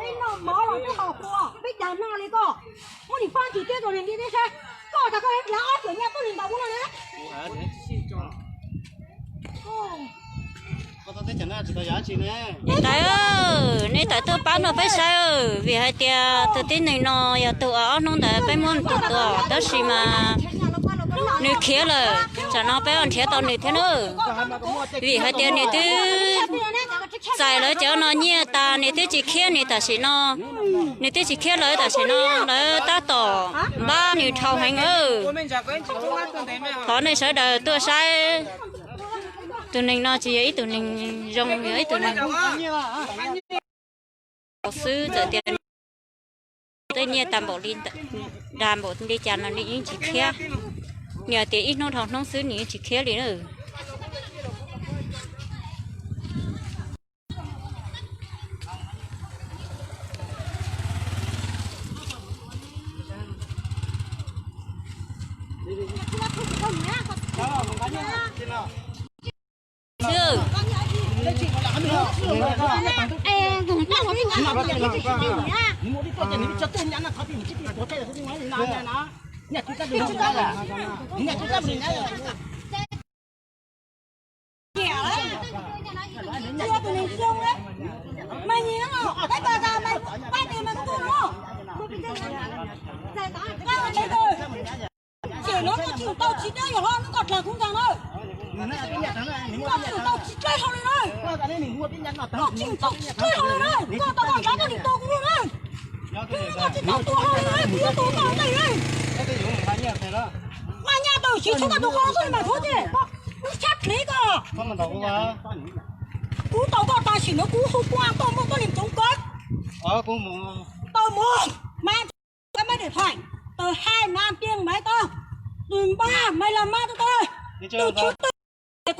Peb noj mov los koj ho ua, peb cas noj li koj. Muab nim pab ntsis thiab rau niam nti thiab saib. Koj tas koj hlais ob cuam nyiaj tuaj li ntawd ua no na. Niam tais, nej tawm tuaj pab nrog peb saib, vim hais tias tus tib neeg no yog tus ob hnub ntawd peb muab nws tua tuag, tab sis mas nws khiav lawm, tsam no peb nrhiav tau nws thiab na. Vim hais tias nws twb txais lawv cov no nyiaj tas, nws twb tsis khiav nws tam sim no, nws twb tsis khiav lawv tam sim no, lawv tab tom npab nws dhau heev lawm. Thov nej sawv daws tuaj saib, tus neeg no tsis yog ib tug neeg zoo, yog ib tug neeg xwb, txawm tias tej nyiaj tag npaum li, dag npaum li cas no nws yeej tsis khiav. Nws tias ib hnub dhau hnub xwb nws yeej tsis khiav li na. Ces no koj tsis tau tsis dab yog ho no koj dlaag kuv nkaag na. Koj tsis tau tsis dlawb hlo li na. Koj tsis tau tsis dlawb hlo li na, koj tau koj nrad koj nim tua kuv lug na. Koj tsis tau tua hlo li na, kuv yuav tua koj ntej na. Mas nyaj tau siv tshoob koj tus qhov koj li mas thuav ces wb tshab dlev koj. Kuv tau koj tas sim no kuv hu kuaj tau muaj koj nim tsoov kawg. Tau muaj mas koj mab des thoim, tau hai mas piej maiv tau, tus npaj maiv la mab tau tau, tus tswv tau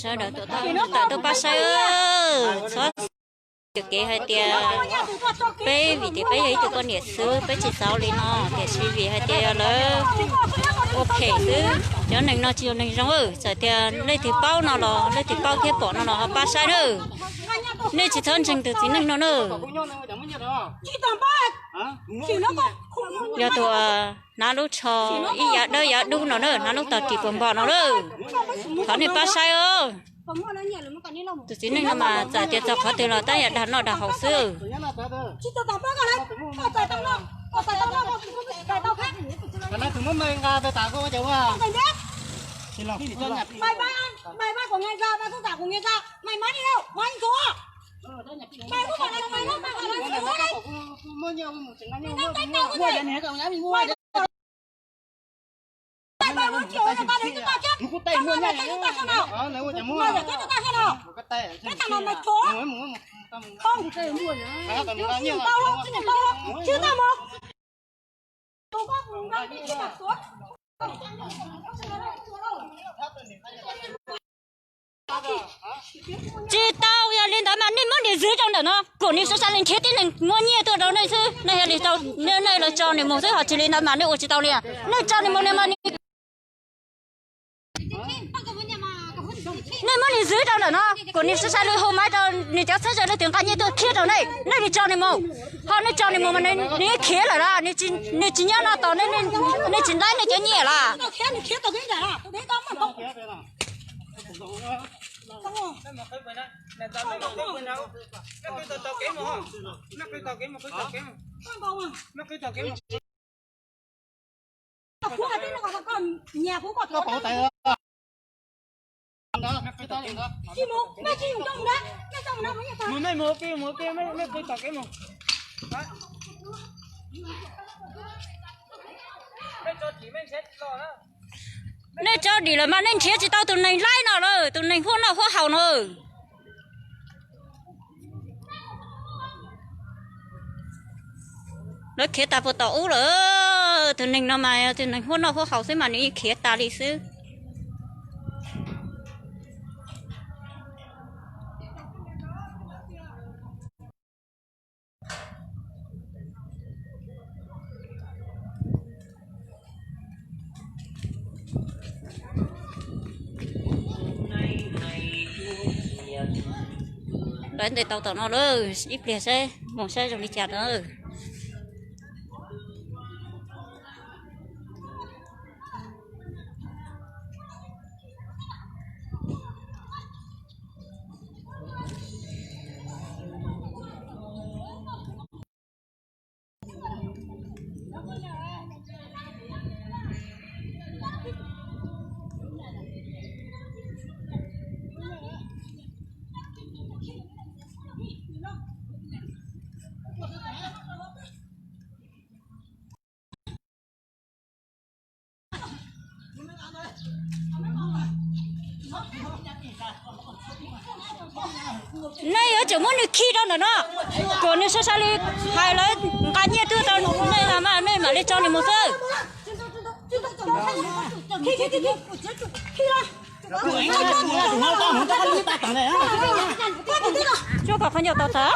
Sawv daws tuaj pab saib, txhob cov kev hais tias peb vim tias peb yog ib tug poj niam xwb peb tsis xav li no, tiam sis vim hais tias lawv ua phem xwb. Cov neeg no tsis yog neeg zoo, txawm tias leej twg paub no los leej twg paub thiab pom no los ho pab saib na. Nej tsis txhob ntseeg tus txiv neej no na. Yog tus hnav lub tsho ib yav dawb yav dub no na, hnav lub tog ris puas npog no na. Thov nej pab saib os. Tus txiv neej no mas txawm tias txog qhov twg los tab yam dag noj dag haus xwb. Tsis tau, yog li ntawd mas nej muab nws zwv rau ntawm no, kom nws sawv tsees li nrhiav tib neeg muaj nyiaj tuaj rau nej xwb. Nej yog li tau, nej los tso nws mus xwb, ho tsis li ntawd mas nej ua tsis tau li. Nej tso nws mus, nws mas nws, nej muab nws zwv rau ntawm no, kom nws sawv tsees li hu maiv rau nws cov txheeb ze leej twg nqa nyiaj tuaj thiab rau nej, nej li tso nws mus. Ho nej tso nws mus mas nws khiav lawm las, nws tsis nyob no tos, nej tsis ntaib nej cov nyiaj las. Nej tso dim lawm mas nej nrhiav tsis tau tus neeg laib no lawm, tus neeg huab noj huab haus no. Lawv khiav tas puas tom ub lawm. Tus neeg no mas tus neeg huab noj huab haus xwb mas nws yeej khiav tas li xwb. Lawv ntes tau tom no lawm, ib pliag saib mus saib zoo li cas na. Nej yuav tsum muab nws khi rau ntawm no, kom nws sawv sawv li hais lawv nqa nyiaj tuaj rau nej mas nej mam li tso nws mus xwb. Tsuab kom qhov ncauj tau tas.